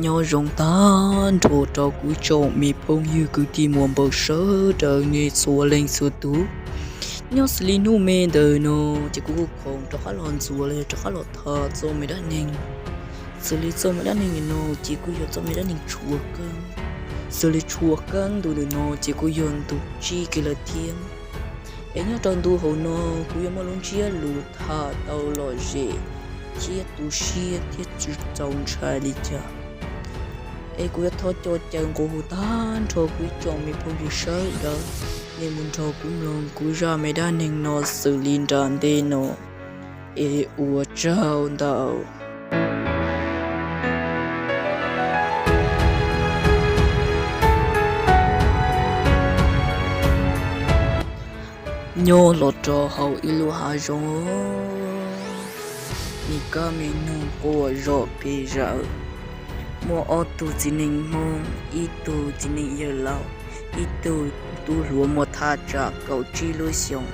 Nyob zoo tag nrho rau kuv tsoom me phooj ywg kwv tij muam npaum sawv daws nej txhua leej txhua tus. Nyob xws li hnub me ntawm no ces kuv kuj khoom rov qab los ntxuav los yog rov qab los tham txoj me dab neeg. Xws li txoj me dab neeg ntawm no ces kuj yog txoj me dab neeg tshuav keeb. Xws li tshuav keeb ntu ntawm no ces kuj yog ntu tsib kiag lawm thiab. Es nyob rau ntu hauv no kuv yuav muaj lub ntsiab lus tham tau lom zem thiab tu siab thiab tsis txaus ntshai li cas. Es kuv yuav thov caw caw nqua hu tag nrho kuv ib tsoom me phooj ywg sawv daws, nej mus nrog kuv mloog kuv zaj me dab neeg no xws li nram ntej no, es ua tsaug ntau. Nyob los rau hauv ib lub hav zoov, me kab me noog quaj zom pes zaws. Muaj ob tug txiv neej Hmoob, ib tug txiv neej yawg laus, ib tug tub hluas muaj thaj tsam kaum tsib lub xyoos.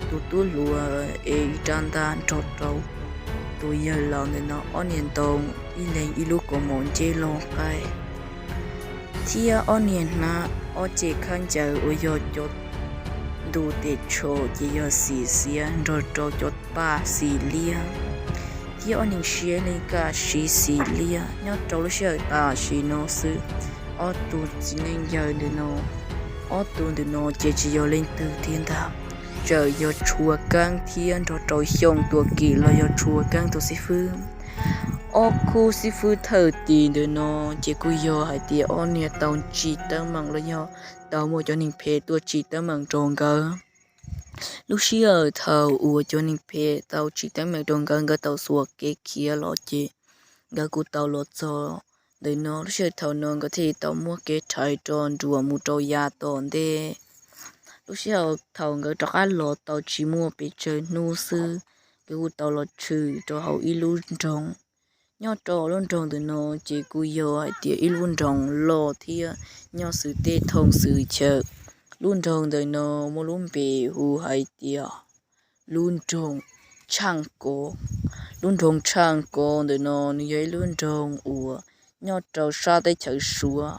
Tus tub hluas es ib rab ntaj nrog rau tus yawg laus ntawm no, ob niag ntoo ib leeg ib lub kaus mom nceb loj qaib, thiab ob niag hnab ob ce khaub ncaws uas yog cov ntu tes tsho ces yog xim xiav nrog rau cov paj xim liab, thiab ob niag siab leej kaj siv xim liab. Nyob rau lub sij hawm tam sim no xwb, ob tug txiv neej yawg ntawm no, ob tug ntawm no ces tsis yog leej twg thiab ntag, tsuas yog Tshua Keeb thiab nrog rau Xyooj Tuam Kim los yog Tshua Keeb tus xib fwb. Ob khub xib fwb thawj tim ntawm no ces kuj yog hais tias ob niag tau tsim teeb meem los yog tau muaj cov neeg phem tuaj tsim teeb meem rau nkawd. Lub sij hawm thaum uas cov neeg phem tau tsim teeb meem rau nkawd, nkawd tau xuas kev khiav los ces nkawd kuj tau los txog ntawm no. Lub sij hawm thaum no nkawd thiaj li tau muab kev rhais rau nruas mus rau yav tom ntej. Lub sij hawm thaum nkawd rov qab los tau tsis muaj pes tsawg hnub xwb, nkawd kuj tau los tshwm rau hauv ib lub nroog. Nyob rau lub nroog ntawm no ces kuj yog hais tias ib lub nroog loj thiab nyob xws teb thooj xws chaw. Lub nroog ntawm no muaj lub npe hu hais tias lub nroog Tshaaj Kov. Lub nroog Tshaaj Kov ntawm no nws yog ib lub nroog uas nyob rau sab teb chaws Suav.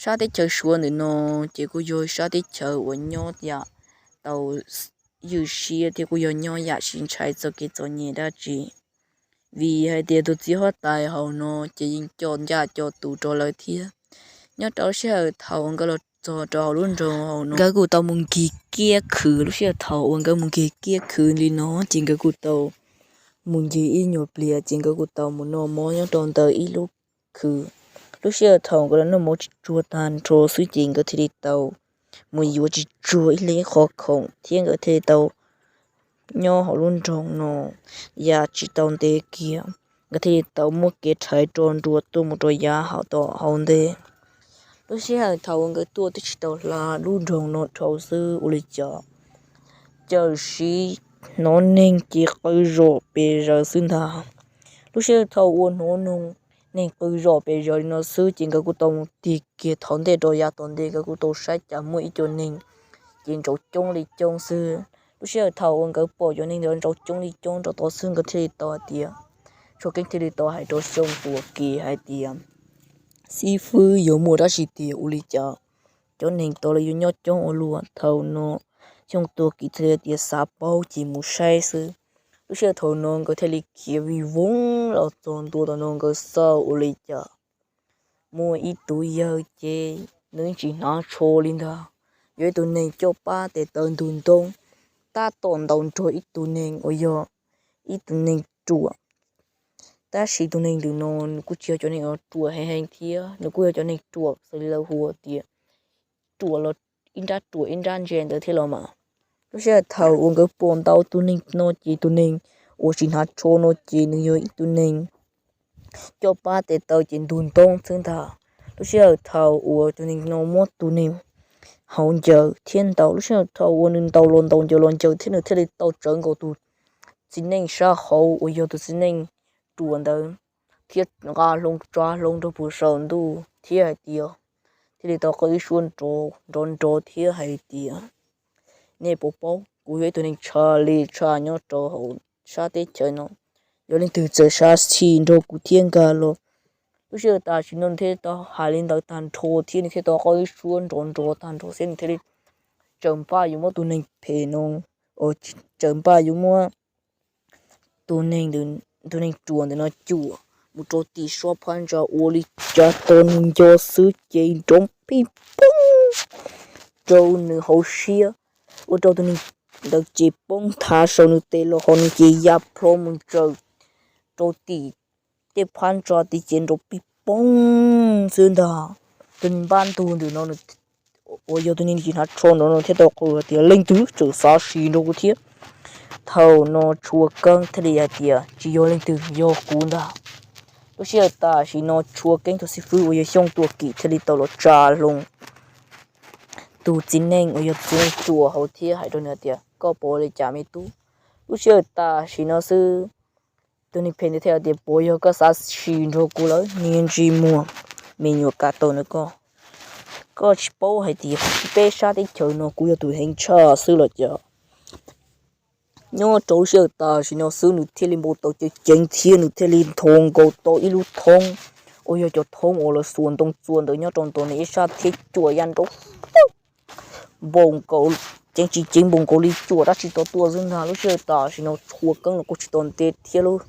Sab teb chaws Suav ntawm no ces kuj yog sab teb chaws uas nyob yam tau ywj siab thiab kuj yog nyob yam sib ntshai txog kev txom nyem dab tsi, vim hais tias tus txiv huab tais hauv no ces yeej coj ncaj coj tus rau lawv thiab. Nyob rau sij hawm thaum uas nkawd los txog rau hauv lub nroog hauv no, nkawd kuj tau mus nkig kiab khw. Lub sij hawm thaum uas nkawd mus nkig kiab khw li no ces nkawd kuj tau mus ncig ib nyuag pliag ces nkawd kuj tau mus noj mov nyob rau ntawm ib lub khw. Lub sij hawm thaum nkawd los noj mov tsis tsuag tag nrho xwb ces nkawd thiaj li tau mus yuav tsis tsuag ib leeg ib qho khoom thiab nkawd thiaj li tau nyob hauv lub nroog no yam tsis tau ntev kiag. Nkawd thiaj li tau muab kev rhais rau nruas tuaj mus rau yav hauv tom hauv ntej. Lub sij hawm thaum uas nkawd tuaj twb tsis tau hla lub nroog no dhau xwb ua li cas cawm siv hnov neeg ces qw zom pes zaws xwb ntag. Lub sij hawm thaum uas hnov neeg qw zom pes zaws li no xwb ces nkawd kuj tau mus tig kiag thauv ntej rau yav tom ntej, nkawd kuj tau saib cas muaj ib co neeg ces ntsauv coob li coob xwb. Lub sij hawm thaum uas nkawd pom cov neeg ntawd ntsauv coob li coob rau tod xwb nkawd thiaj li tau hais tias, Tshua Keeb thiaj li tau hais rau Xyooj Tuam Kim hais tias, Xib fwb, yuav muaj dab tsi tiag ua li cas cov neeg tod lawv yuav nyob coob ua luaj? Thaum no Xyooj Tuam Kim thiaj li tias, Xav paub ces mus saib xwb. Lub sij hawm thaum no nkawd thiaj li khiav vij voog los txog ntua tom no, nkawd xauj ua li cas muaj ib tug yawg ces nws tsis hnav tsho li ntag, yog ib tug neeg coj pab tes taw ntug ntoo, tab tom ntaus nrog ib tug neeg uas yog ib tug neeg ruam. Tab sis tus neeg ntawm no nws kuj tsis yog cov neeg uas ruam heev heev thiab, nws kuj yog cov neeg ruam xws li lawv hu tias ruam los ib nrab ruam ib nrab ntse ntawd thiab los mas. Lub sij hawm thaum uas nkawd pom ntau tus neeg no ces tus neeg uas tsis hnav tsho no ces nws yog ib tug neeg coj pab tes taw ces ntug ntoo xwb ntag. Lub sij hawm thaum uas tus neeg no muab tus neeg hauv ncaws thiab ntaus, lub sij hawm thaum uas nws ntaus los ntaus ncaws los ncaws thiab nws thiaj li tau tsawv nkaus tus txiv neej sab hauv uas yog tus txiv neej ruam ntawd thiab nqa hlo tsa hlo nrog puag saum ntuj thiab hais tias, thiaj li tau qw ib suab nrov nrov thiab hais tias, Nej puas paub kuv yog ib tug neeg tshaj li tshaj nyob rau hauv sab teb chaws no? Yog leej twg txawm sab txhim nrog kuv thiab nkag los Lub sij hawm tam sim no nws thiaj li tau hais li ntawd tag nrho thiab nws thiaj tau qoj ib suab nrov nrov tag nrho thiab nws thiaj li tsaws npaj yuav muab tus neeg phem no, tsaws npaj yuav muab tus neeg, tus neeg ruam ntawm no cuam mus rau tim suab phab ntsa ua li cas tau nws nco xwb ces nrov pij poob rau nws hauv siab, ua rau tus neeg ntawd ces poob thav saum nws tes los ho nws ces ya plho mus tsaws rau tim tej phab ntsa tid ces nrov pij poob xwb ntag. Tus neeg npab ntug ntawm no uas yog tus neeg tsis hnav tsho ntawd no thiaj tau qw tias, leej twg tseem xav sim nrog kuv thiab? Thaum no Tshua Keeb thiaj li hais tias, tsis yog leej twg, yog kuv ntag. Lub sij hawm tam sim no Tshua Keeb tus xib fwb uas yog Xyooj Tuam Kim thiaj li tau los tsa hlo tus txiv neej uas yog txiv neej ruam hauv thiab hais rau nws tias, koj puas ua li cas me tub? Lub sij hawm tam sim no xwb tus neeg phem ntawd thiaj tias, puas yog koj xav sim nrog kuv lawm niag ntsej muag me nyuam kav tau na koj? Koj tsis paub hais tias peb sab teb chaws no kuv yog tus heev tshaj xwb los cas? Nyob rau lub sij hawm tam sim no xwb nws thiaj li npau taws ceev ceev thiab nws thiaj li ntho nkaus tau ib lub thoob uas yog cov thoob uas lawv xuas ntoo txua ntawd nyob rau ntawm nws ib sab thiab cuam ya nrov npau nkaus, ceev tsis ceev npau nkaus li cuam dab tsi tau tuaj xwb ntag. Lub sij hawm tam sim no Tshua Keeb los kuj tsis tau ntev thiab lub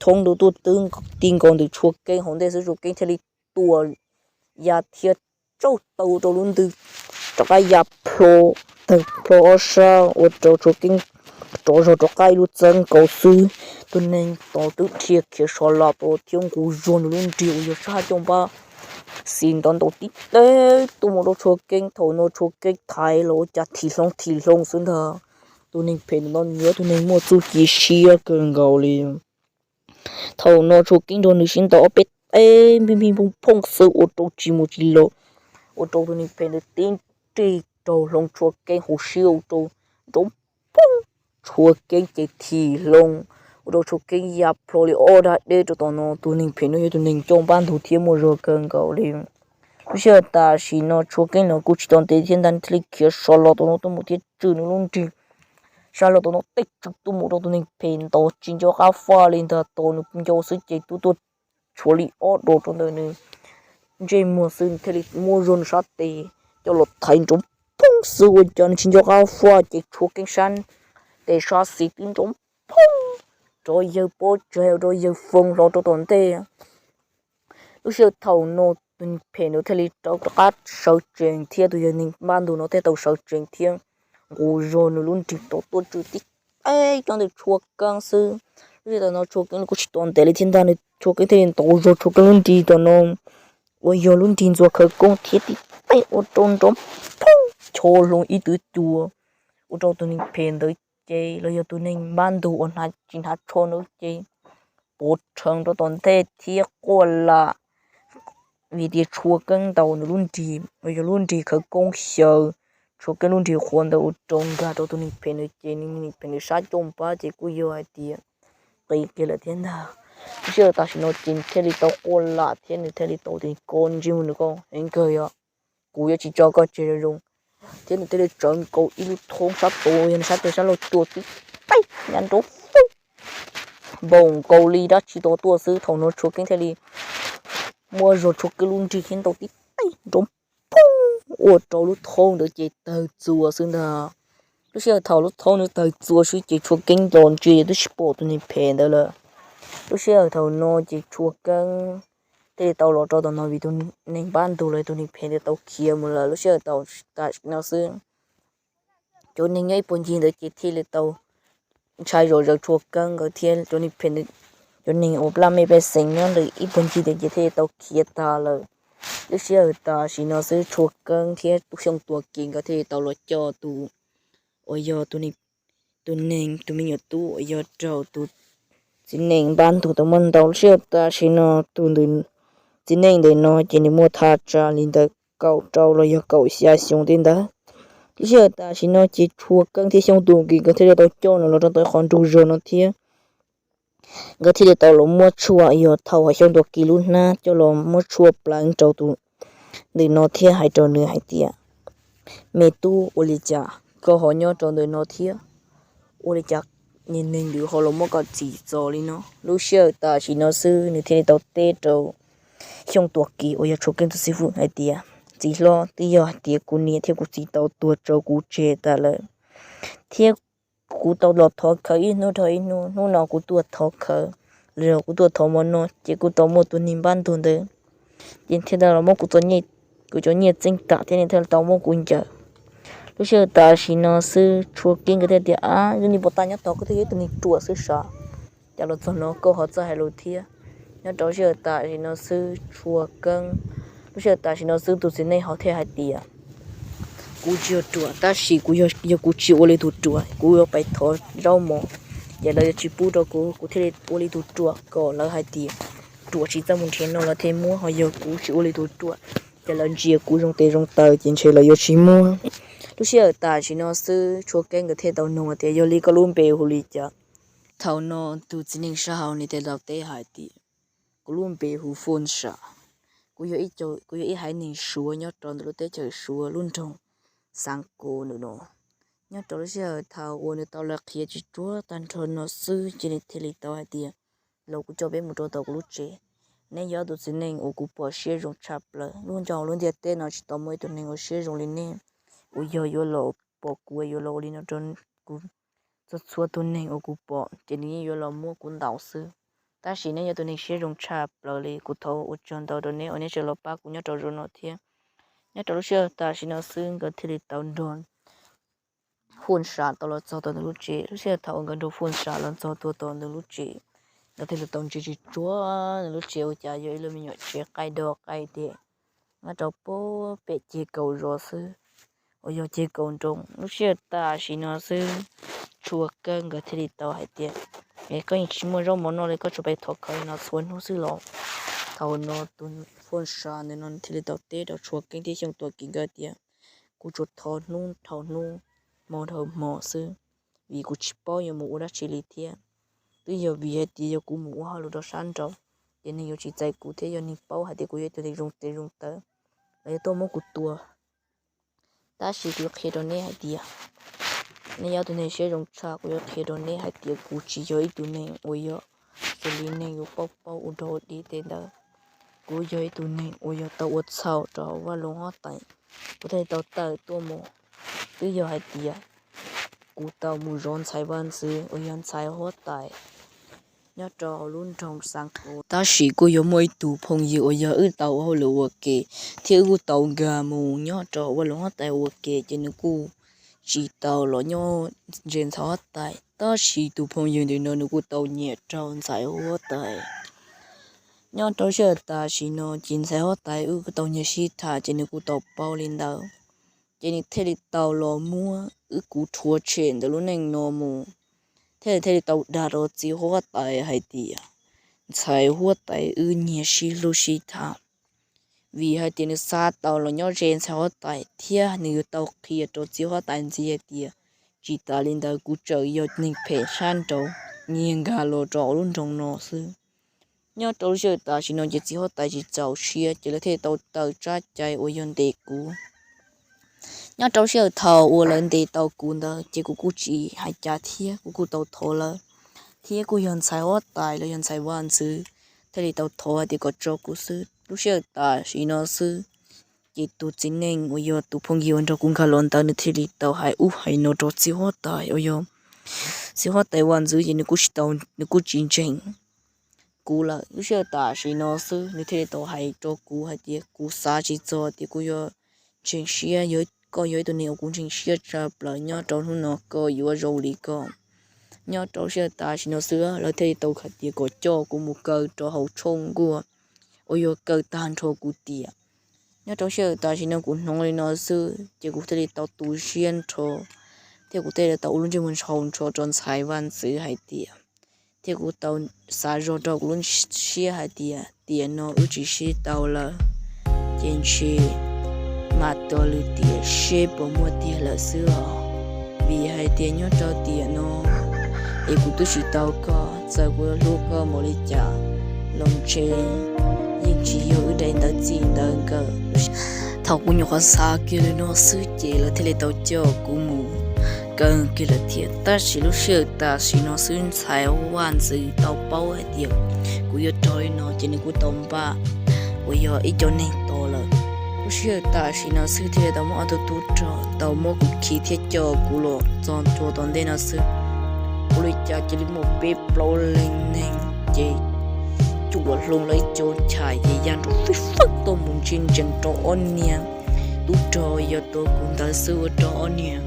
thoob ntawd tuaj twb ti nkaus ntawm Tshua Keeb hauv ntej xwb Tshua Keeb thiaj li tua ya thiab tsauj taw rau lub ntws rov qab ya plho, tawg plho ob sab ua rau Tshua Keeb rov zog rov qab ib lub txawb nkaus xwb. Tus neeg tod twb dhia khiav so los tau thiab nqus zog nws lub nrig uas yog sab haj coj npab xis ntawd ntaus tib teg tuaj mus rau Tshua Keeb. Thaum no Tshua Keeb thaiv los ua cas thim hloov thim hloov xwb ntag. Tus neeg phem ntawm no nws yog tus neeg muaj txuj ci siab kawg nkaus li. Thaum no Tshua Keeb nrog nws sib ntaus ob peb teg npij npij phooj phooj xwb ua rau tsis mus tsis los, ua rau tus neeg phem ntawd tib nrig raug hloov Tshua Keeb hauv siab ua rau nrov poob, Tshua Keeb ces thim hloov, ua rau Tshua Keeb ya plho li ob dag deb rau tom no. Tus neeg phem no yog tus neeg coj npab ntug thiab muaj zog kawg nkaus li. Lub sij hawm tam sim no Tshua Keeb los kuj tsis tau ntev thiab ntag nws thiaj li khiav so los tau no tuaj mus thiab tswm nws lub nrig sab los tau no tej tswm tuaj mus rau tus neeg phem ntawd tsis nco qab faj li ntag. Tos nws nco xwb ces twb tuaj tshuav li ob dos rau ntawm nws ntsej muag xwb nws thiaj li muab zog nws sab tes coj los thaiv nrov poob xwb ua cas nws tsis nco qab faj ces Tshua Keeb sab tes sab xis twb nrov poob rov yawg pob tsaig rov yawg foo hlo rau tom ntej. Lub sij hawm thaum no tus neeg phem ntawd thiaj li rov qab sawv tsees thiab tus yawg neeg npab ntug no thiaj tau sawv tsees thiab nqus zog nws lub nrig tod tuaj tswm tib teg coj ntawm Tshua Keeb xwb. Lub sij hawm no Tshua Keeb los kuj tsis tau ntev li thiab ntag nws Tshua Keeb thiaj li ntaus zog Tshua Keeb lub nrig tom no uas yog lub nrig ntxuav khawv koob thiab tib teg ua rau nrov poob cho hlo ib twv cua ua rau tus neeg phem ntawd ces los yog tus neeg npab ntug uas tsis hnav tsho ntawd ces pov rhees rau tom ntej thiab quaj lam vim tias Tshua Keeb ntaus nws lub nrig uas yog lub nrig khawv koob xyaw Tshua Keeb lub nrig qhuav ntawd ua rau nkag rau tus neeg phem ntawd ces neeg phem ntawd sab coj npab ces kuj yog hais tias qis kiag lawm thiab ntag. Lub sij hawm tam sim no ces nws thiaj li tau quaj lam thiab nws thiaj li tau tias koj ntsej muag nws koj heev kawg yog kuv yuav tsis tso koj tseg zoo zoo. Thiab nws thiaj li tsawv nkaus ib lub thoob sab tod yog nws sab tes sab laug cua tib teg ya nrov poob npaum nkaus li dab tsi tau tuaj xwb. Thaum no Tshua Keeb thiaj li muab zog Tshua Keeb lub nrig thiab ntaus tib teg nrov poob ua rau lub thoob ntawd ces tawg txuas xwb ntag. Lub sij hawm thaum lub thoob ntawd tawg txuas xwb ces Tshua Keeb los ntsia twb tsis pom tus neeg phem ntawd lawm. Lub sij hawm thaum no ces Tshua Keeb thiaj li tau los rau tom no vim tus neeg npab ntug los tus neeg phem ntawd tau khiav mus lawm. Lub sij hawm tam sim no xwb cov neeg nyob ib puag ncig ntawd ces thiaj li tau ntshai zom zaws Tshua Keeb nkawd thiab cov neeg phem, cov neeg uas laj mej pej xeem nyob ntawm ib puag ncig ntawd ces thiaj li tau khiav tag lawm. Lub sij hawm tam sim no xwb Tshua Keeb thiab Tub Xyooj Tuam Kim nkawd thiaj li tau los coj tus uas yog tus neeg, tus me nyuam tub uas yog raug tus txiv neej npab ntug tau muab ntaus. Lub sij hawm tam sim no tus ntawm txiv neej ntawm no ces nws muaj thaj tsam li ntawm kaum rau los yog kaum xya xyoo tej ntawd. Lub sij hawm tam sim no ces Tshua Keeb thiab Xyooj Tuam Kim nkawd thiaj li tau coj nws los rau tom qhov nrug zog no thiab nkawd thiaj li tau los muab tshuaj, yog thau hauv Xyooj Tuam Kim lub hnab coj los muab tshuaj pleev rau tus ntawm no thiab hais rau nws hais tias, me tub, ua li cas koj ho nyob rau ntawm no thiab? Ua li cas niag neeg ntawd ho los muab koj txhim txog li no? Lub sij hawm tam sim no xwb nws thiaj li tau teb rau Xyooj Tuam Kim uas yog Tshuav Keeb tus xib fwb hais tias, txiv hlob, twb yog hais tias kuv niam thiab kuv txiv tau tuag rau kuv tseg tas lawm, thiab kuv tau los thov khawv ib hnub dhau ib hnub, hnub no kuv tuaj thov khawv, los yog kuv tuaj thov mov noj, ces kuv tau muaj tus neeg npab ntug ntawd, ces thiaj tau los muab kuv, kuv cov nyiaj txeeb tam thiab nws thiaj tau muab kuv ncaws. Lub sij hawm tam sim no xwb Tshuav Keeb nkawd thiaj tias, ab, yog li puas tas nyob tod koj twb yog ib tug neeg ruam xwb sav, cas los txog no koj ho txawj hais lus thiab. Nyob rau lub sij hawm tam sim no xwb Tshuav Keeb, lub sij hawm tam sim no xwb tus txiv neej ho thiaj hais tias, kuv tsis yog ruam, tab sis kuv yog, yog kuv tsis ua li tus ruam, kuv yuav pais thov zaub mov, ces lawv yuav tsis pub rau kuv, kuv thiaj li ua li tus ruam kom lawv hais tias ruam tsis txawj mus nrhiav no lawv thiaj muab, ho yog kuv tsis ua li tus ruam, ces lawv ntsia kuv zoo tes zoo taw ces ntshe lawv yuav tsis muab. Lub sij hawm tam sim no xwb Tshuav Keeb nkawd thiaj tau nug tias, yog li koj lub npe hu li cas? Thaum no tus txiv neej sab hauv nws thiaj tau teb hais tias, kuv lub npe hu Fooj Sam, kuv yog ib, kuv yog ib haiv neeg Suav nyob rau ntawm lub teb chaws Suav lub nroog Xav Kus ntawm no. Nyob rau lub sij hawm thaum uas nws tau lawv qhia tsis tsuag tag nrho no xwb ces nws thiaj li tau hais tias, los kuv coj peb mus rau tom kuv lub tsev. Neb yog tus txiv neej uas kuv pom siab zoo tshaj plaws, lub nyob hauv lub ntiaj teb no tsis tau muaj ib tug neeg uas siab zoo li neb, uas yog yuav los pom kuv, yuav los ua li no rau kuv. Txhua txhua tus neeg uas kuv pom ces nws yeej yuav los muab kuv ntaus xwb, tab sis neb yog tus neeg siab zoo tshaj plaws li, kuv thov ua tsaug ntau rau neb uas neb tseem los pab kuv nyob rau zaum no thiab. Nyob rau lub sij hawm tam sim no xwb nkawd thiaj li tau nrog Fooj Sam tau los txog tom nws lub tsev. Lub sij hawm thaum uas nkawd nrog Fooj Sam los txog tuaj tom nws lub tsev, nkawd thiaj li tau ntsia tsis tsuag nws lub tsev ua cas yog ib lub me nyuam tsev qaij dog qaij deg nyob rau pem ceg kaum zos xwb, uas yog ceg kaum nroog. Lub sij hawm tam sim no xwb Tshuav Keeb nkawd thiaj li tau hais tias, es koj yeej tsis muaj zaub mov noj li, koj tsuas pais thov khawv no txhua hnub xwb los? Thaum no tus Fooj Sam ntawm no thiaj li tau teb rau Tshuav Keeb thiab Xyooj Tuam Kim nkawd tias, kuv tsuas thov hnub dhau hnub, hmo dhau hmo xwb, vim kuv tsis paub yuav mus ua dab tsi li thiab. Twb yog vim hais tias yog kuv mus ua hauj lwm rau sab nraud, ces neeg yuav tsis txais kuv thiab yog neeg paub hais tias kuv yog ib tug neeg zoo tes zoo taw, lawv yuav tuaj muab kuv tua. Tab sis kuv yuav qhia rau neb hais tias, neb yog tus neeg siab zoo tshaj, kuv yuav qhia rau neb hais tias kuv tsis yog ib tug neeg uas yog xws li neeg yuav paub paub ua dog ua dig tej ntawd. Kuv yog ib tug neeg uas yog tau ua txhaum rau hauv Vaj Loog Huab Tais, kuv thiaj li tau tawm tuaj mus. Twb yog hais tias kuv tau mus zov ntxhais vaj ntxwv uas yog ntxhais huab tais nyob rau hauv lub nroog Xav Kus, tab sis kuj yog muaj ib tug phooj ywg uas yog wb tau ua hauj lwm ua ke, thiab wb kuj tau nkag mus nyob rau hauv Vaj Loog Huab Tais ua ke, ces nws kuj tsis tau los nyob ze ntxhais huab tais, tab sis tus phooj ywg ntawm no nws kuj tau nyiam rau ntxhais huab tais. Nyob rau sij hawm tam sim no ces ntxhais huab tais wb kuj tau nyiag sib tham, ces nws kuj tau paub li ntawd, ces nws thiaj li tau los muab wb kuv rhuav tshem ntawm lub neej no mus, thiab nws thiaj li tau dag rau txiv huab tais hais tias ntxhais huab tais wb nyiag sib hlub sib tham, vim hais tias nws xav tau los nyob ze ntxhais huab tais thiab nws yuav tau qhia rau txiv huab tais ntxiv hais tias tsis tas li ntawd kuv tseem yog neeg phem sab nraud nyiag nkag los rau hauv lub nroog no xwb. Nyob rau lub sij hawm tam sim no ces txiv huab tais tsis txaus siab ces lawv thiaj tau tawm tsab cai uas yog ntes kuv. Nyob rau lub sij hawm thaum uas lawv ntes tau kuv ntawd ces kuv kuj tsis hais cas thiab kuv kuj tau thov lawv, thiab kuj yog ntxhais huab tais los yog ntxhais vaj ntxwv thiaj li tau thov hais tias kom tso kuv xwb. Lub sij hawm tam sim no xwb ces tus txiv neej uas yog tus phooj ywg uas nrog kuv nkag los ntawd nws thiaj li tau hais ub hais no rau txiv huab tais uas yog txiv huab tais vaj ntxwv ces nws kuj tsis tau, nws kuj tsis ntseeg kuv lawm. Lub sij hawm tam sim no xwb nws thiaj li tau hais rau kuv hais tias kuv xav tsis txog tias kuv yuav ntseeg siab, yog koj yog ib tug neeg uas kuv ntseeg siab tshaj plaws, nyob rau hnub no koj yuav zoo li koj. Nyob rau lub sij hawm tam sim no xwb lawv thiaj li tau hais tias kom coj kuv mus kaw rau hauv tshooj nkuaj uas yuav kaw tag nrho kuv tiam. Nyob rau lub sij hawm tam sim no kuv hnov li no xwb ces kuv thiaj li tau tu siab nrho, thiab kuv thiaj li tau ua lub ntsej muag ntshau nrho rau ntxhais vaj ntxwv hais tias, thiab kuv tau xav zog rau kuv lub siab hais tias tiam no wb tsis sib tau lawm, ces ntshe mam tos lwm tiam seb puas muaj tiag lawm xwb os. Vim hais tias nyob rau tiam no es kuv twb tsis tau koj, txawm kuv yuav hlub koj npaum li cas los ntshe yeej tsis yog wb daim ntawv txij ntawv nkawm. Thaum kuv nyuam qhuav xav kiag li no xwb ces lawv thiaj li tau coj kuv mus kaw kiag lawm thiab. Tab sis lub sij hawm tam sim no xwb ntxhais vaj ntxwv tau paub hais tias kuv yuav raug li no ces nws kuj tau npaj uas yog ib co neeg tod lawm. Lub sij hawm tam sim no xwb thiaj li tau muab ob tug tub rog tau muab kuv khi thiab coj kuv los txog ntua tom ntej no xwb, ua li cas cia li muaj peb plaub leeg neeg ces cuam hlo lawv ib co chais ces ya nrov fij fawb tuaj mus ntsia ntsees rau ob niag tub rog yog tuav kuv ntawd xwb ua rau ob niag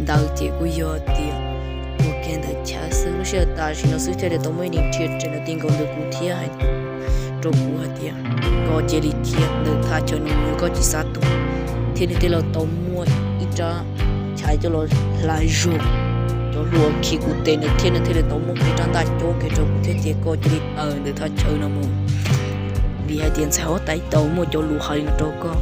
ntawd ces kuj yog tias ua kiag ntawd chaw xwb. Lub sij hawm tam sim no xwb thiaj li tau muaj ib niag rhia rhe no ti nkaus ntawm kuv thiab hais rau kuv hais tias, koj cia li khiav ntawm thaj chaw no mus, koj tsis xav tuag. Thiab nws thiaj li tau muaj ib rab chais coj los hlais zog cov hlua khi kuv tes ntawd thiab nws thiaj li tau muab peb rab ntaj cob kiag rau kuv thiab tias koj cia li tawm ntawm thaj chaw no mus, vim hais tias ntxhais huab tais tau muaj cov lus hais li no rau koj.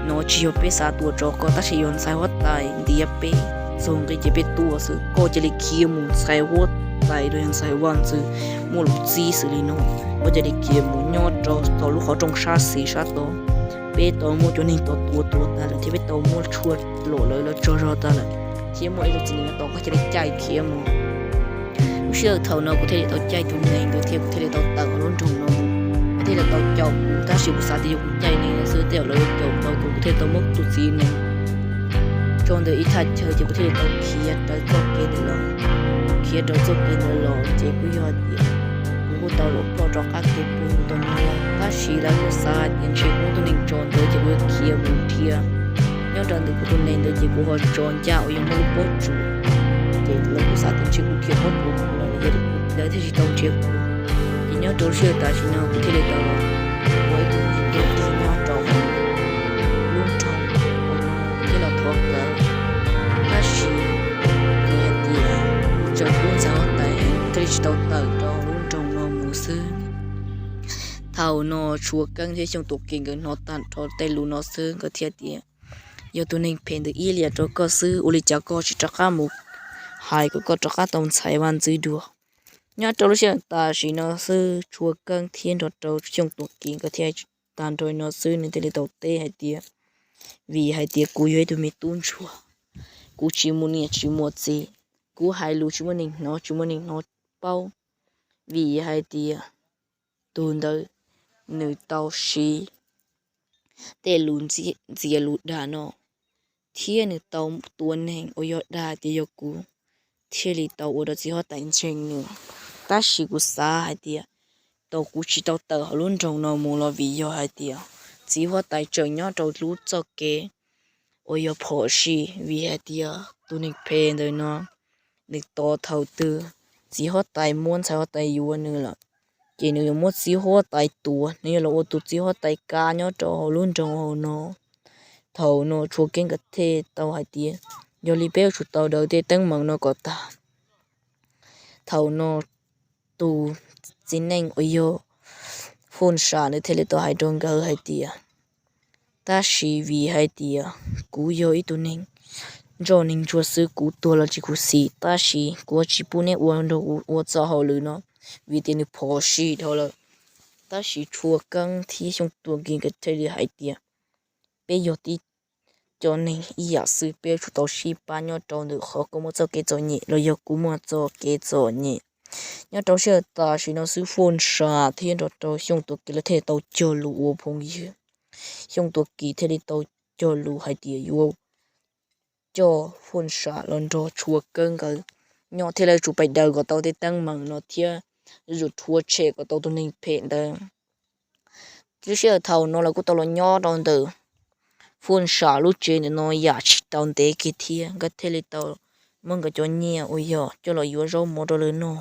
No tsis yog peb xav tua rau koj tab sis yog ntxhais huab tais ntiav peb txog nqi ces peb tuaj xwb. Koj cia li khiav mus, ntxhais huab tais los yog ntxhais vaj ntxwv muaj lus txib xws li no, koj cia li khiav mus. Nyob rau tom lub qhov rooj sab xis sab tod, peb tau muab cov neeg tod tua tuag tas lawm thiab peb tau muab tshuaj lom lawv lawv tsaug zog tas lawm, thiab muaj ib tug txiv neej no tom koj cia li caij khiav mus. Lub sij hawm thaum no kuv thiaj li tau caij tus neeg ntawd thiab kuv thiaj li tau tawm hauv lub nroog no mus. Lawv thiaj li tau caum kuv tab sis kuv xav tias yog kuv caij neeg xwb tej zaum lawv yuav caum tau kuv, kuv thiaj li tau muab tus txiv neej tso ntawm ib thaj chaw ces kuv thiaj li tau khiav raws txoj kev ntawd los. Khiav raws txoj kev ntawd los ces kuj yog tias kuv kuj tau los ploj rov qab kev puag tom no lawm tab sis lawv kuj xav hais tias ntshe kuv muab tus neeg tso ntawd ces kuv yuav khiav mus dhia nyob rau ntawm kuv tus neeg ntawd ces kuv ho tso ncaj uas yog muaj lub pob tsuas, ces lawv kuj xav tias ntshe kuv khiav pob tsuas lawm yog li lawv thiaj tsis tau nrhiav kuv. Ces nyob rau lub sij hawm tam sim no kuv thiaj li tau ua ib tug neeg dog dig nyob rau lub nroog uas no thiab los thov lawv, tab sis kuv hais tias tsaum kuv ntxhais huab tais thiaj li tsis tau tawm rau lub nroog no mus xwb. Thaum no Tshuav Keeb thiab Xyooj Tuam Kim nkawd hnov tag nrho tej lus no xwb nkawd thiaj tias, yog tus neeg phem ntawd ib liam rau koj xwb ua li cas koj tsis rov qab mus hais kom koj rov qab tau ntxhais vaj ntxwv dua. Nyob rau lub sij hawm tam sim no xwb Tshuav Keeb thiab nrog rau Xyooj Tuam Kim nkawd thiaj tag nrho no xwb nws thiaj li tau teb hais tias, vim hais tias kuv yog ib tug me tub ntsuag, kuv tsis muaj niam tsis muaj txiv, kuv hais lus tsis muaj neeg hnov tsis muaj neeg hnov paub, vim hais tias tus ntawd nws tau siv tej lus ntxias lus dag no thiab nws tau tua neeg uas yog dag tias yog kuv thiaj li tau ua rau txiv huab tais ntseeg nws. Tab sis kuv xav hais tias tau kuv tsis tau tawm hauv lub nroog no mus los vim yog hais tias txiv huab tais tseem nyob rau lub txoj kev uas yog phom sij, vim hais tias tus neeg phem ntawm no nws tos thaum twg txiv huab tais muab ntxhais huab tais yuav nws lawm, ces nws yuav muab txiv huab tais tua, nws yuav los ua tus txiv huab tais kav nyob rau hauv lub nroog hauv no. Thaum no Tshuav Keeb nkawd thiaj tau hais tias, yog li peb yuav tsum tau daws tej teeb meem no kom tag. Thaum no tus txiv neej uas yog Fooj Sam nws thiaj li tau hais rau nkawd hais tias, tab sis vim hais tias kuv yog ib tug neeg ntsoj neeg ntsuag xwb, kuv tuag los tsis khuv xim, tab sis kuv tsis pub neb ua nrog kuv ua txoj hauj lwm no, vim tias nws phom sij dhau lawm. Tab sis Tshuav Keeb thiab Xyooj Tuam Kim nkawd thiaj li hais tias, peb yog tib co neeg ib yam xwb, peb yuav tsum tau sib pab nyob rau ntawm qhov koj muaj txoj kev txom nyem los yog kuv muaj txoj kev txom nyem. Nyob rau sij hawm tam sim no xwb Fooj Sam thiab nrog rau Xyooj Tuam Kim lawv thiaj li tau cog lus ua phooj ywg. Xyooj Tuam Kim thiaj li tau cog lus hais tias yuav coj Fooj Sam los nrog Tshuav Keeb nkawd nyob thiab lawv yuav tsum pais daws kom tau tej teeb meem no thiab yuav tsum rhuav tshem kom tau tus neeg phem ntawd. Lub sij hawm thaum no lawv kuj tau los nyob rau ntawm Fooj Sam lub tsev ntawm no yam tsis tau ntev kiag thiab nkawd thiaj li tau muab nkawd cov nyiaj uas yog coj los yuav zaub mov rau lawv noj.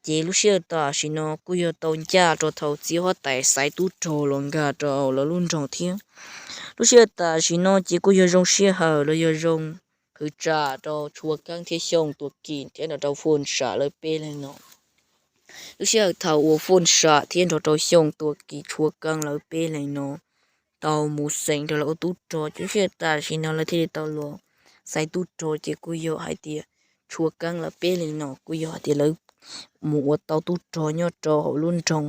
Ces lub sij hawm tam sim no kuj yog tau ncaj rau thaum txiv huab tais xaiv tub rog los nkag rau lawv lub nroog thiab. Lub sij hawm tam sim no ces kuj yog zoo sij hawm los yog zoo hwv tsam rau Tshuav Keeb thiab Xyooj Tuam Kim thiab nrog rau Fooj Sam lawv peb leeg no. Lub sij hawm thaum uas Fooj Sam thiab nrog rau Xyooj Tuam Kim, Tshuav Keeb lawv peb leeg no tau mus xeem rau lawv ua tub rog, ces lub sij hawm tam sim no lawv thiaj li tau los xaiv tub rog ces kuj yog hais tias Tshuav Keeb lawv peb leeg no kuj yog hais tias lawv mus ua tau tub rog nyob rau hauv lub nroog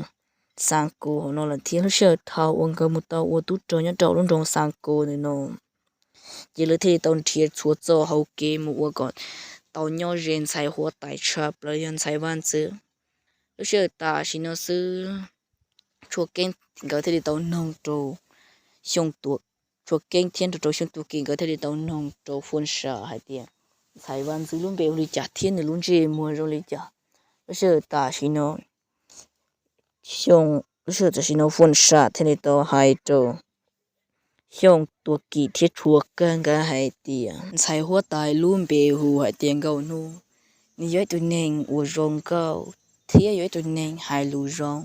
Xav Kus hauv no lawm thiab. Lub sij hawm thaum uas nkawd mus tau ua tub rog nyob rau hauv lub nroog Xav Kus ntawm no ces lawv thiaj li tau nrhiav txhua txoj hauv kev mus ua kom tau nyob ze ntxhais huab tais tshaj plaws yog ntxhais vaj ntxwv. Lub sij hawm tam sim no xwb Tshuaj Keeb nkawd thiaj li tau noog rau Xyooj Tuam, Tshuaj Keeb thiab nrog rau Xyooj Tuam Kim nkawd thiaj li tau noog rau Fun Sam hais tias ntxhais Vaj Ntxwv lub npe hu li cas thiab nws lub ntsej muag zoo li cas. Lub sij hawm tam sim no, Xyooj, lub sij hawm tam sim no Fun Sam thiaj li tau hais rau Xyooj Tuam Kim thiab Tshuaj Keeb nkawd hais tias ntxhais huab tais lub npe hu hais tias Nkauj Hnub, nws yog ib tug neeg uas zoo nkauj thiab yog ib tug neeg hais lus zoo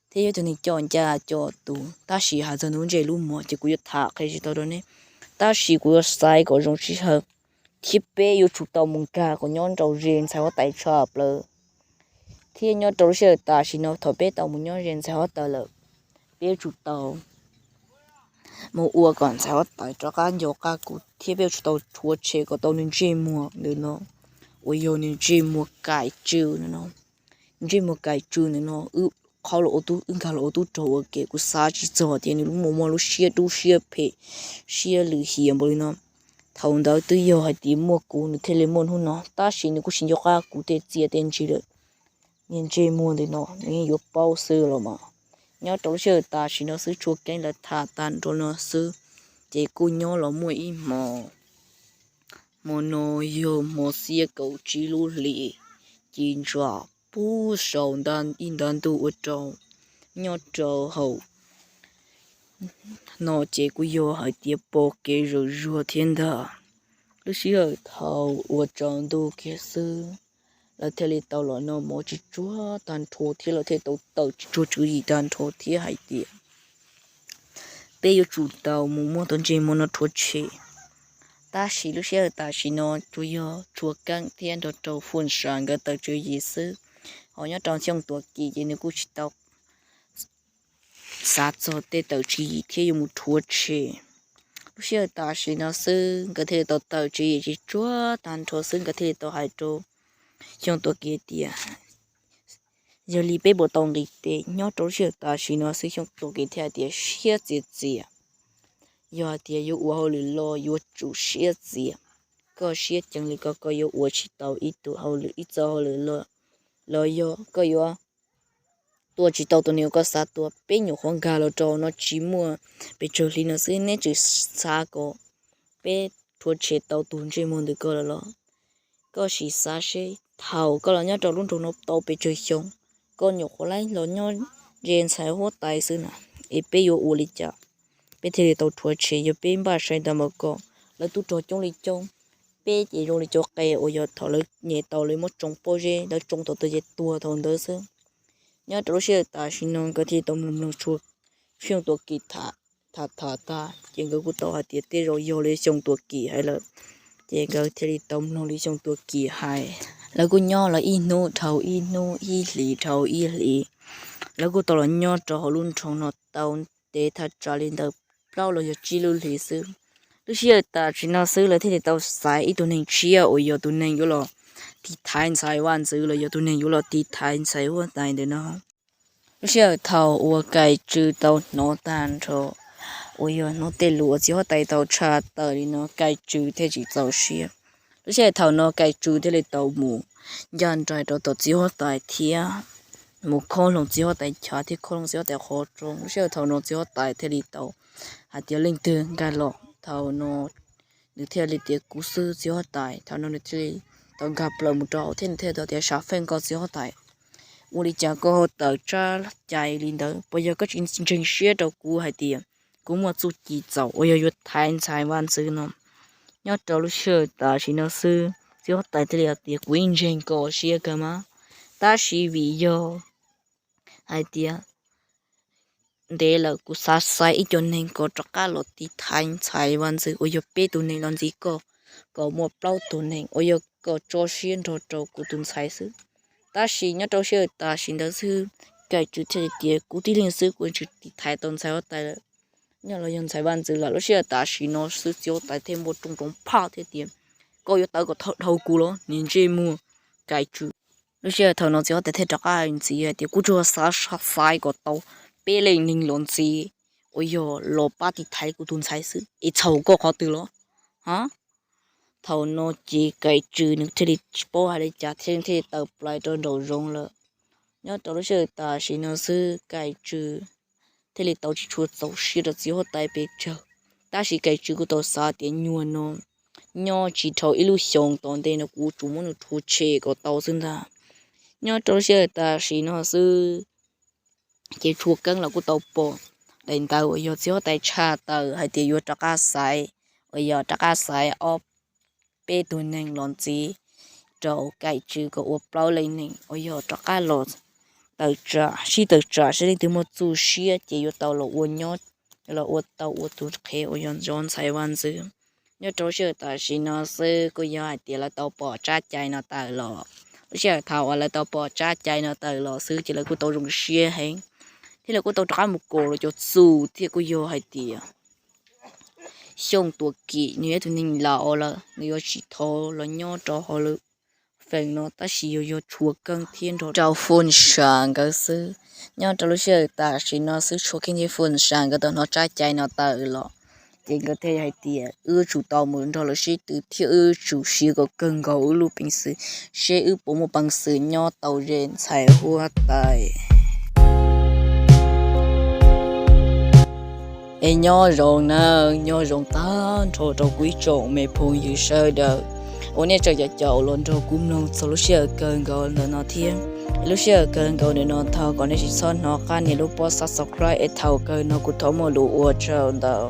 thiab yog ib tug neeg coj ncaj coj tus, tab sis hais txog nws lub ntsej lub muag ces kuv yuav tham qhia tsis tau rau nej, tab sis kuv yuav xaiv kom zoo sij hawm thiab peb yuav tsum tau mus nkag kom nyob rau ze ntxhais huab tais tshaj plaws. Thiab nyob rau lub sij hawm tam sim no thaum peb tau mus nyob ze ntxhais huab tais lawm, peb yuav tsum tau mus ua kom ntxhais huab tais rov qab nco qab kuv thiab peb yuav tsum tau rhuav tshem kom tau nws ntsej muag ntawm no uas yog nws ntsej muag Kaim Tsw ntawm no. Ntsej muag Kaim Tsw ntawm no wb qhau los ua tub, wb nkag los ua tub rog ua ke, kuv xav tsis txog tias nws lub muag muaj lub siab dub siab phem siab lwm hiam npaum li no. Thaum ntawd twb yog hais tias muaj kuv nws thiaj li muaj hnub no, tab sis nws kuj tsis nco qab kuv tej txiaj tej ntsig lawm. Niag ntsej muag ntawm no nws yeej yuav paub xwb los mas. Nyob rau lub sij hawm tam sim no xwb Tshuaj Keeb lawv tham tag nrho no xwb, ces kuj nyob los muaj ib hmo. Hmo no yog hmo xiab kaum tsib lub hlis, ci ntsa pub saum ib nta ntuj ua rau nyob rau hauv no ces kuj yog hais tias pom kev zuj zus thiab ntag. Lub sij hawm thaum uas tsaus ntuj kiag xwb, lawv thiaj li tau los noj mov tsis tsuag tag nrho thiab lawv thiaj tau tawm tsis tsuag tswv yim tag nrho thiab hais tias peb yuav tsum tau mus muab tus ntsej muag no rhuav tshem. Tab sis lub sij hawm tam sim no tsuas yog Tshuaj Keeb thiab nrog rau Fun Sam nkawd tawm tswv yim xwb, ho nyob rau Xyooj Tuam Kim ces nws kuj tsis tau xav txog tej tawm tswv yim thiab yuav mus rhuav tshem. Lub sij hawm tam sim no xwb nkawd thiaj li tau tawm tswv yim tsis tsuag tag nrho xwb nkawd thiaj li tau hais rau Xyooj Tuam Kim tias, yog li peb puas tau nqis tes? Nyob rau lub sij hawm tam sim no xwb Xyooj Tuam Kim thiaj hais tias siab txias txias, yog hais tias yuav ua hauj lwm los yuav tsum siab txias. Koj siab ceev li ko koj yuav ua tsis tau ib tug hauj lwm, ib txoj hauj lwm los yog koj yuav tua tsis tau tus neeg uas koj xav tua. Peb nyuam qhuav nkag los rau no tsis muaj pes tsawg hli no xwb neb tseem xav kom peb rhuav tshem tau tus ntsej muag ntawm koj lawm los? Koj sim xav seb thaum koj los nyob rau lub nroog no tau pes tsawg xyoo, koj nyuam qhuav laib los nyob ze ntxhais huab tais xwb na, es peb yuav ua li cas peb thiaj li tau rhuav tshem? Yog peb npaj sai tau npaum ko, lawv tub rog coob li coob, peb ces zoo li cov qe uas yog thaum lawv nyem tau lawv muab tsoo pob zeb, lawv tsoo thaum twg ces tuag thaum ntawd xwb. Nyob rau lub sij hawm tam sim no nkawd thiaj li tau mloog mloog Xyooj Tuam Kim tham tham tham tag ces nkawd kuj tau hais tias tej zaum yog li Xyooj Tuam Kim hais lawm, ces nkawd thiaj li tau mloog li Xyooj Tuam Kim hais. Lawv kuj nyob los ib hnub dhau ib hnub, ib hlis dhau ib hlis, lawv kuj tau los nyob rau hauv lub nroog no tau ntev thaj tsam li ntawm plaub los yog tsib lub hlis xwb. Lub sij hawm tam sim no xwb lawv thiaj li tau xaiv ib tug neeg tshiab uas yog tus neeg yuav los tiv thaiv ntxhais vaj ntxwv los yog tus neeg yuav los tiv thaiv ntxhais huab tais ntawm no. Lub sij hawm thaum uas Kaim Tsw tau hnov tag nrho uas yog hnov tej lus uas txiv huab tais tau tshaj tawm li no Kaim Tsw thiaj tsis txaus siab. Lub sij hawm thaum no Kaim Tsw thiaj li tau mus ncaj nraim rau tom txiv huab tais thiab mus khob loo txiv huab tais chav thiab khob loo txiv huab tais qhov rooj. Lub sij hawm thaum no txiv huab tais thiaj li tau hais tias leej twg nkag los. Thaum no nws thiaj li tias kuv xwb txiv huab tais. Thaum no nws thiaj li tau nkag plaws mus rau hauv thiab nws thiaj tau tias sam feej koj txiv huab tais, ua li cas koj ho tawm tsab cai li ntawd? Puas yog koj tsis ntseeg siab rau kuv hais tias kuv muaj txuj ci txaus uas yog yuav thaiv ntxhais vaj ntxwv no? Nyob rau lub sij hawm tam sim no xwb txiv huab tais thiaj li hais tias kuv yeej ntseeg koj siab kawg mas, tab sis vim yog hais tias ntev lawm kuv xav xaiv ib co neeg kom rov qab los tiv thaiv ntxhais vaj ntxwv uas yog peb tus neeg los ntxiv koj, kom muaj plaub tus neeg uas yog kom tso siab nrog rau kuv tus ntxhais xwb. Tab sis nyob rau sij hawm tam sim ntawd xwb Kaim Tsw thiaj li tias kuv tib leeg xwb kuv tsis tiv thaiv tau ntxhais huab tais lawm, nyob los yog ntxhais vaj ntxwv lawm. Lub sij hawm tam sim no xwb txiv huab tais thiaj muaj rooj roov phaj thiab tias koj yuav tawv kom dhau kuv los niag ntsej muag Kaim Tsw. Lub sij hawm thaum no txiv huab tais thiaj rov qab hais ntxiv hais tias kuv tsuas xav xaiv kom tau peb leej neeg los ntxiv uas yog los pab tiv thaiv kuv tus ntxhais xwb es txhaum koj qhov twg los? Ha. Thaum no ces Kaim Tsw nws thiaj li tsis paub hais li cas thiaj li tawm plaws rau nraum zoov lawm. Nyob rau lub sij hawm tam sim no xwb Kaim Tsw thiaj li tau tsis tshua txaus siab rau txiv huab tais pes tsawg. Tab sis Kaim Tswv kuj tau xav tias nyuag no nyob tsis dhau ib lub xyoos tom ntej no kuv tsuas muab nws rhuav tshem kom tau xwb ntag. Nyob rau lub sij hawm tam sim no xwb ces Tshua Keeb los kuj tau pom daim ntawv uas yog txiv huab tais tshaj tawm hais tias yuav rov qab xaiv, uas yog rov qab xaiv ob peb tug neeg los ntxiv rau Kaim Tswv kom ua plaub leej neeg uas yog rov qab los tawm tsam, sib tawm tsam saib leej twg muaj txuj siab ces yuav tau los ua nyob, los ua tau ua tus qhev uas yog zov ntxhais vaj ntxwv. Nyob rau lub sij hawm tam sim no xwb kuj yog hais tias lawv tau pom tsab cai no tawm los, lub sij hawm thaum uas lawv tau pom tsab cai no tawm los xwb ces lawv kuj tau zoo siab heev, thiab lawv kuj tau rov qab mus koom los cov txuj thiab kuj yog hais tias Xyooj Tuam Kim nws yog ib tug neeg laus lawm, nws yuav tsis thov los nyob rau hauv lub feem no tab sis yuav yog Tshua Keeb thiab nrog rau Fun Sa nkawd xwb. Nyob rau lub sij hawm tam sim no xwb Tshua Keeb thiab Fun Sa nkawd tau hnov tsab cai no tawm los, ces nkawd thiaj hais tias wb tsum tau mus nrog lawv sib tw thiab wb tsum siv kom kawg nkaus wb lub peev xwm seb wb puas muaj peev xwm nyob tau ze ntxhais huab tais. Es nyob zoo nawb, nyob zoo tag nrho rau kuv ib tsoom me phooj ywg sawv daws uas nej tseem caum caum los nrog kuv mloog txog lub sij hawm kawg nkaus ntawm no thiab. Es lub sij hawm kawg nkaus ntawm no thov kom nej tsis txhob hnov qab nias lub pob subscribe es thaum kawg no kuv thov muaj lus ua tsaug ntau.